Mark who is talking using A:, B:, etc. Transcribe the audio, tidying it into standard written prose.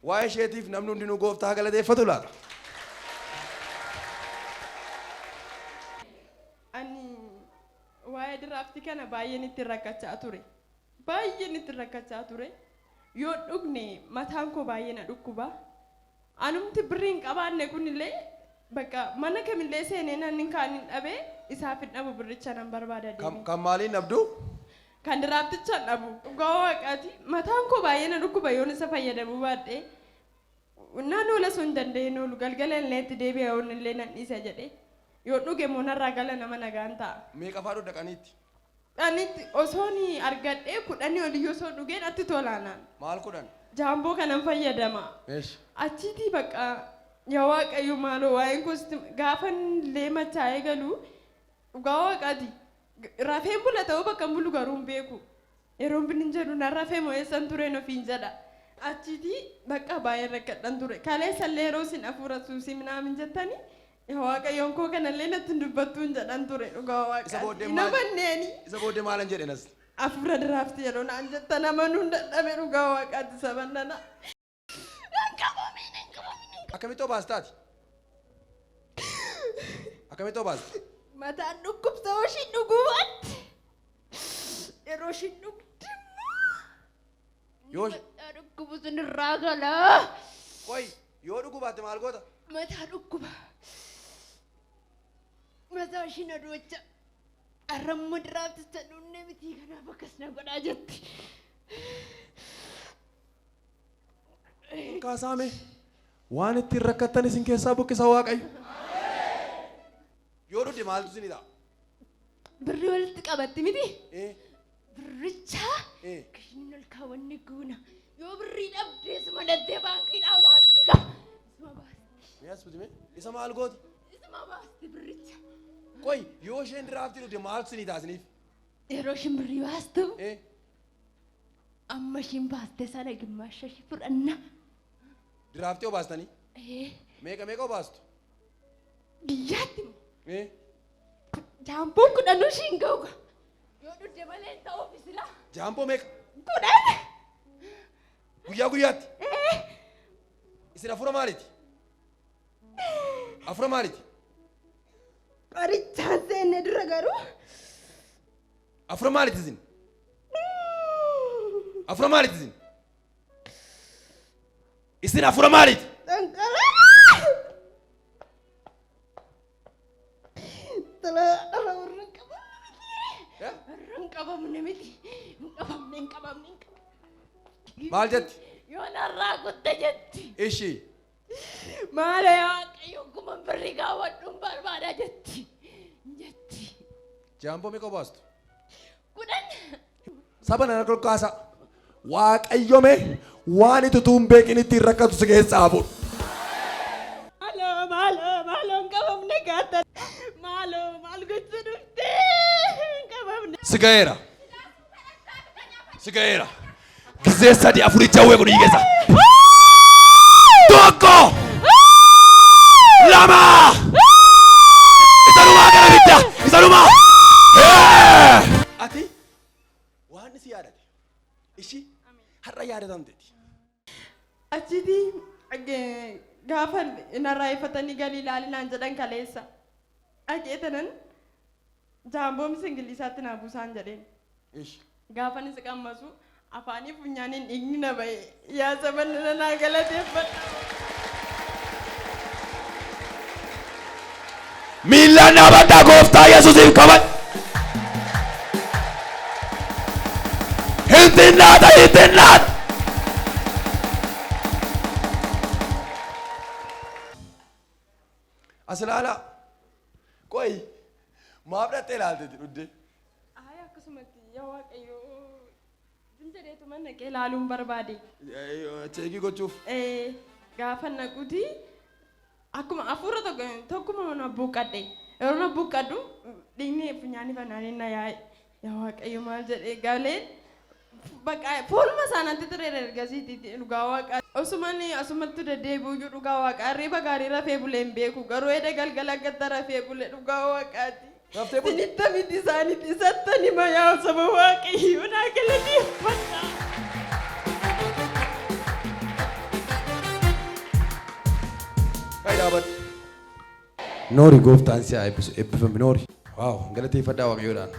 A: Waa'ee isheetiif namni hundinuu gooftaa haa galateeffatu laata.
B: Ani waa'ee diraaftii kana baay'een ittiin rakkachaa ture. Baay'een ittiin rakkachaa ture. Yoo dhugne mataan koo baay'ee na dhukkuba. Anumti birrii hin qabaanne kunillee bakka mana kamillee seenee nan kaan hin dhabee isaaf hin dhabu birricha nan barbaada
A: Kan,
B: deemee.
A: kan maaliin dhabdu?
B: Kan diraafticha hin dhabu. Dhugaa waaqaati. Mataan koo baay'ee na dhukkuba yoon isa fayyadamuu baadhee. Naan oola sun danda'een oolu galgala illee itti deebi'a yoon illee nan dhiisa jedhee. Yoo dhuge immoo narraa gala nama nagaan ta'a.
A: Meeqa faa dhugda qaniitti?
B: Qanitti osoon argadhee 10 oliyyuu osoo dhugee natti tolaanaan.
A: Maal 10?
B: Jaamboo kanan fayyadama.
A: Eesh.
B: Achiitii bakka yaa Waaqayyo maaloo waa'een koo sitti gaafan illee machaa'ee galu dhugaa waaqaati. Rafeen bula ta'uu bakka hin bulu garuu hin beeku. Yeroon binin jedhu nan rafee moo eessan tureen ofiin jedha. Achiitii bakka baay'een rakkadhan ture. Kaleessa illee yeroo isin hafuura suusii minaamin jettanii yaa Waaqayyoon koo kanallee natti hin dubbattuun jedhan ture dhugaa
A: Isa
B: waaqaati.
A: booddee
B: Hin
A: maal?
B: amanneeni.
A: Isa booddee maalan jedhe nas?
B: Hafuura diraaftii yeroo naan jettan amanuun dadhabe dhugaa waaqaatti saban nana. Hin qabamiin hin qabamiin.
A: Akkamitti obaastaati? Akkamitti obaasta?
B: Mataan dhukkubsa yoo ishiin dhuguu baatte. Yeroo ishiin dhugde immoo
A: Yoo
C: Mataa dhukkubu sun irraa gala.
A: qoy yoo dhuguu baatte maal goota?
C: Mataa dhukkuba. Mataa ishiin adoocha. Arrammoo diraafticha dhunnee mitii kanaaf akkas na godhaa jetti.
A: Ol kaasaame waan ittiin rakkattan isin keessaa buqqisa Waaqayyo. Yoo dhugde maaltu isinii ta'a?
C: Birrii walitti qabatti miti.
A: Eh,
C: Birricha
A: eh.
C: kishiin ol kaawwanne guuna. Yoo birrii dhabdee isuma dhattee baankiidhaa baasti gaa. Isuma baasti.
A: Mee as buti mee? Isa maal gooti?
C: Isuma baasti birricha.
A: Qoy yoo isheen diraaftii dhugde maaltu isinii ta'a isiniif?
C: Yeroo ishiin birrii baastu
A: Eh,
C: amma ishiin baaste sana gimmaasha ishii fudhanna.
A: Diraaftii obaastanii?
C: Eh,
A: Meeqa meeqa obaastu?
C: Guyyaatti immoo
A: Eh,
C: jaamboon kudhanuu ishii hin ga'u. Yoo dhugde malee hin ta'uuf silaa.
A: Jaamboo meeqa?
C: 10.
A: Guyyaa guyyaatti?
C: Eh,
A: Isin hafuura maaliiti? Hafuura maaliiti?
B: Qorichaan seenne dura garuu.
A: Hafuura maaliiti isin? Hafuura maaliiti isin? Isin hafuura maaliiti?
B: Dhangala'aa. Tala dhala warra hin qabamne miti.
A: Eh?
C: Warra hin qabamne miti. Hin qabamne hin qabamne hin qabamne.
A: Maal jetti?
C: Yoo narraa kutte jetti.
A: Ishi.
C: Maala yaa Waaqayyo akkuma birri kaawwadhuun barbaada jetti. Jetti.
A: Jaamboo meeqa obaastu?
C: 10.
A: Saba nana kolkaasa. Waaqayyo mee waan itti utuu hin beekin ittiin rakkatu si keessaa haa fuudhu.
B: Maaloo maaloo maaloo hin qabamne gaata. Maaloo maal gochuu dhuftee hin qabamne.
A: Si ga'eera. Si ga'eera. Gizee sadi afurii jawwee kun keessa. Tokko. Lama. Isa dhumaa gara bidda. Isa dhumaa. Ati waan si yaadate. Ishii har'a yaadatamteeti.
B: Achiti gaafa narraa ifatanii galii ilaali naan jedhan kaleessa. Dhaqee tanan jaamboo misingiliisaatti naa buusaan jedheen.
A: Ishi.
B: Gaafan isa qammasu afaanii funyaaniin dhiigni na ba'e. Yaa saba nana naa galateeffadha.
A: Miillaan dhaabadhaa gooftaa Yesuusiif kabaj. Hin xinnaata hin xinnaata. As ilaalaa. Qoyi maaf dhattee ilaalteeti dhuddee?
B: Ayi akkasumatti yaa Waaqayyo zim jedheetuma naqee ilaaluun barbaade.
A: Cheekii gochuuf.
B: Eh, Gaafa naquti akkuma hafuura tokko tokkuma na buuqqadhe. Yeroo na buuqqadhu dhiigni funyaanii fanaaniin na yaa'e. Yaa Waaqayyo maal jedhee galee Bakka fuuluma isaa natti tureera ergasiiti dhugaa waaqaa. Osuman asumatti deddeebi'uyyuu dhugaa waaqaa hirriba gaarii rafee bulee hin beeku garuu eda galgala akkatti rafee bule dhugaa waaqaati.
A: Raftee bulte?
B: Isinitti miti isaanitti isattan hima yaa saba waaqayyoo naa galateeffadha.
A: Dhaabadhu. Noori, gooftaan si haa eebbisu. Eebbifami, Noori. Waaw, galateeffadhaa Waaqayyoodhaan.